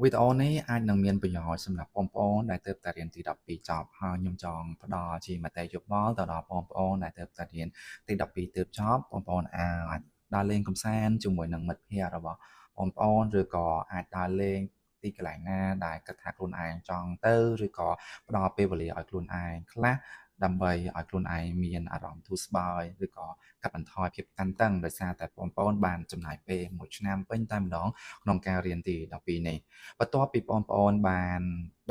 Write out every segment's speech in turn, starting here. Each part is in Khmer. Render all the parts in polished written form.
វីដេអូនេះអាចនឹងមានប្រយោជន៍សម្រាប់បងប្អូនដែលទើបតែរៀនទី12ចប់ហើយខ្ញុំចង់ផ្ដល់ជាមតិយោបល់ទៅដល់បងប្អូនដែលទើបតែរៀនទី12ទើបចប់បងប្អូនអាចដើរលេងកម្សាន្តជាមួយនឹងមិត្តភ័ក្តិរបស់បងប្អូនឬក៏អាចដើរលេងទីកន្លែងណាដែលគិតថាខ្លួនឯងចង់ទៅឬក៏ផ្ដល់ពេលវេលាឲ្យខ្លួនឯងខ្លះដើម្បីឲ្យខ្លួនឯងមានអារម្មណ៍ធូរស្បើយឬក៏កាត់បន្ថយភាពតានតឹងដោយសារតែបងប្អូនបានចំណាយពេលមួយឆ្នាំពេញតែម្ដងក្នុងការរៀនទី12នេះបន្ទាប់ពីបងប្អូនបាន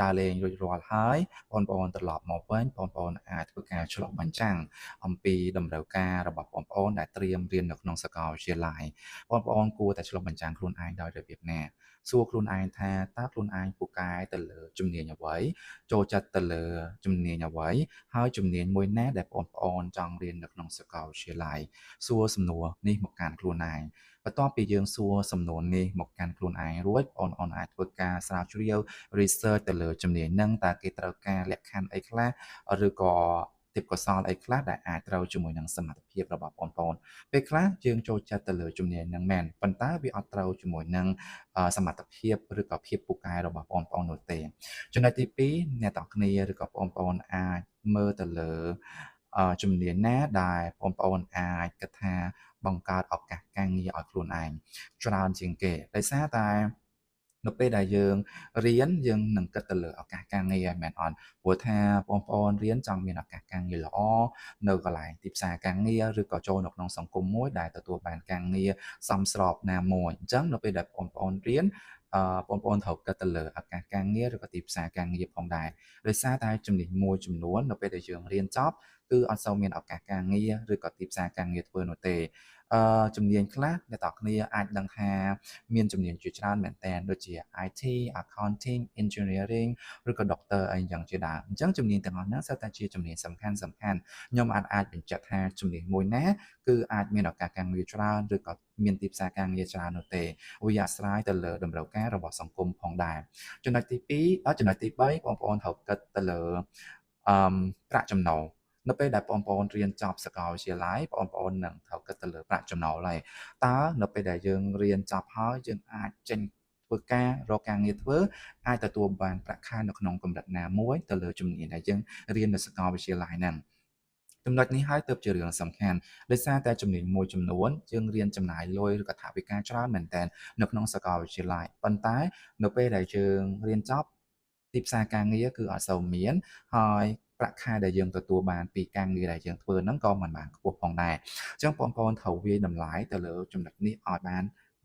ដើរលេងរួចរាល់ហើយបងប្អូនត្រឡប់មកវិញបងប្អូនអាចធ្វើការឆ្លុះបញ្ចាំងអំពីតម្រូវការរបស់បងប្អូនដែលត្រៀមរៀននៅក្នុងសាកលវិទ្យាល័យបងប្អូនគួរតែឆ្លុះបញ្ចាំងខ្លួនឯងដោយរបៀបណាសួរខ្លួនឯងថាតើខ្លួនឯងពូកែទៅលើជំនាញអ្វីចូលចិត្តទៅលើជំនាញអ្វីហើយជំនាញមួយណាដែលបងប្អូនចង់រៀននៅក្នុងសាកលវិទ្យាល័យសួរសំណួរនេះមកកាន់ខ្លួនឯងបន្ទាប់ពីយើងសួរសំណួរនេះមកកាន់ខ្លួនឯងរួចបងប្អូនអាចធ្វើការស្រាវជ្រាវ research ទៅលើជំនាញហ្នឹងតើគេត្រូវការលក្ខខណ្ឌអីខ្លះឬក៏ទេពកោសល្យអីខ្លះដែលអាចត្រូវជាមួយនឹងសមត្ថភាពរបស់បងប្អូនពេលខ្លះយើងចូលចិត្តទៅលើជំនាញហ្នឹងមែនប៉ុន្តែវាអត់ត្រូវជាមួយនឹងសមត្ថភាពឬក៏ភាពពូកែរបស់បងប្អូននោះទេចំណុចទី2អ្នកទាំងគ្នាឬក៏បងប្អូនអាចមើលទៅលើជំនាញណាដែលបងប្អូនអាចគិតថាបង្កើតឱកាសការងារឲ្យខ្លួនឯងច្រើនជាងគេដោយសារតែនៅពេលដែលយើងរៀនយើងនឹងគិតទៅលើឱកាសការងារឲ្យមែនអត់ព្រោះថាបងប្អូនរៀនចង់មានឱកាសការងារល្អនៅកន្លែងទីផ្សារការងារឬក៏ចូលនៅក្នុងសង្គមមួយដែលទទួលបានការងារសមស្របណាមួយអញ្ចឹងនៅពេលដែលបងប្អូនរៀនអឺបងប្អូនត្រូវគិតទៅលើឱកាសការងារឬក៏ទីផ្សារការងារផងដែរដោយសារតែជំនាញមួយចំនួននៅពេលដែលយើងរៀនចប់គឺអត់សូវមានឱកាសការងារឬក៏ទីផ្សារការងារធ្វើនោះទេអឺជំនាញខ្លះអ្នកទាំងគ្នាអាចដឹងថាមានជំនាញជាច្រើនមែនតើដូចជា IT, accounting, engineering ឬក៏ doctor អីយ៉ាងជាដើមអញ្ចឹងជំនាញទាំងអស់ហ្នឹងសុទ្ធតែជាជំនាញសំខាន់សំខាន់ខ្ញុំអាចអាចបញ្ជាក់ថាជំនាញមួយណាគឺអាចមានឱកាសការងារច្រើនឬក៏មានទីផ្សារការងារច្រើននោះទេវាអាស្រ័យទៅលើតម្រូវការរបស់សង្គមផងដែរចំណុចទី2ដល់ចំណុចទី3បងប្អូនត្រូវគិតទៅលើអឺប្រាក់ចំណូលនៅពេលដែលបងប្អូនរៀនចប់សាកលវិទ្យាល័យបងប្អូននឹងត្រូវគិតទៅលើប្រាក់ចំណូលហើយតើនៅពេលដែលយើងរៀនចប់ហើយយើងអាចចេញធ្វើការរកការងារធ្វើអាចទទួលបានប្រាក់ខែនៅក្នុងកម្រិតណាមួយទៅលើជំនាញដែលយើងរៀននៅសាកលវិទ្យាល័យហ្នឹងចំណុចនេះហើយទើបជារឿងសំខាន់ដោយសារតែជំនាញមួយចំនួនយើងរៀនចំណាយលុយឬក៏ថវិកាច្រើនមែនតើនៅក្នុងសាកលវិទ្យាល័យប៉ុន្តែនៅពេលដែលយើងរៀនចប់ទីផ្សារការងារគឺអត់សូវមានហើយប្រាក់ខែដែលយើងទទួលបានពីការងារដែលយើងធ្វើហ្នឹងក៏មិនបានខ្ពស់ផងដែរអញ្ចឹងបងប្អូនត្រូវវាយតម្លៃទៅលើចំណុចនេះឲ្យបាន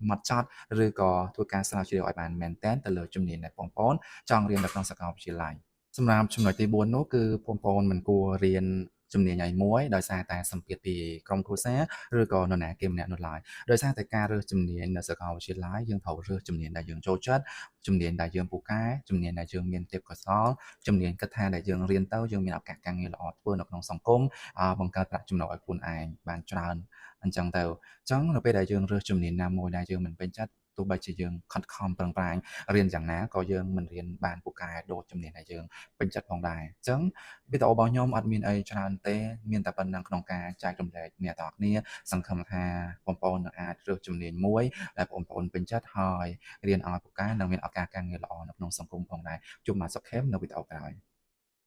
ម៉ត់ចត់ឬក៏ធ្វើការស្រាវជ្រាវឲ្យបានមែនទែនទៅលើជំនាញដែលបងប្អូនចង់រៀននៅក្នុងសាកលវិទ្យាល័យសម្រាប់ចំណុចទី4នោះគឺបងប្អូនមិនគួររៀនជំនាញឯមួយដោយសារតែសម្ពាធពីក្រុមគ្រួសារឬក៏នរណាគេម្នាក់នោះឡើយដោយសារតែការរើសជំនាញនៅសាកលវិទ្យាល័យយើងត្រូវរើសជំនាញដែលយើងចូលចិត្តជំនាញដែលយើងពូកែជំនាញដែលយើងមានទេពកោសល្យជំនាញគិតថាដែលយើងរៀនទៅយើងមានឱកាសការងារល្អធ្វើនៅក្នុងសង្គមបង្កើតប្រាក់ចំណូលឲ្យខ្លួនឯងបានច្រើនអញ្ចឹងទៅអញ្ចឹងនៅពេលដែលយើងរើសជំនាញណាមួយដែលយើងមិនពេញចិត្តទោះបីជាយើងខិតខំប្រឹងប្រែងរៀនយ៉ាងណាក៏យើងមិនរៀនបានពូកែដូចជំនាញដែលយើងពេញចិត្តផងដែរអញ្ចឹងវីដេអូរបស់ខ្ញុំអត់មានអីច្រើនទេមានតែប៉ុណ្ណឹងក្នុងការចែករំលែកអ្នកទាំងអស់គ្នាសង្ឃឹមថាបងប្អូននឹងអាចរើសជំនាញមួយដែលបងប្អូនពេញចិត្តហើយរៀនឲ្យពូកែនិងមានឱកាសការងារល្អនៅក្នុងសង្គមផងដែរជួបមកសុខេមនៅវីដេអូក្រោយ។